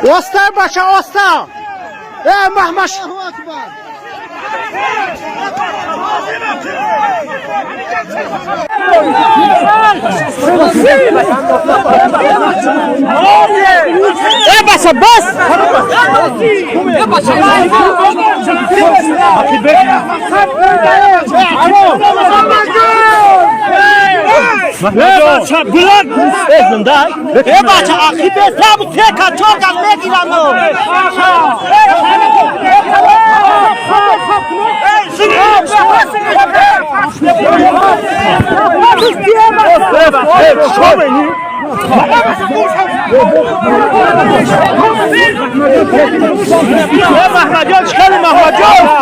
Оста, бача, оста. Э, Маҳмаш. Э, бача, бас. Э, бача, булак. Э, зинда. Э, бача, ақибе сабу тека чоркас мегирану. Маҳмадҷон, чӣ хеле, Маҳмадҷон?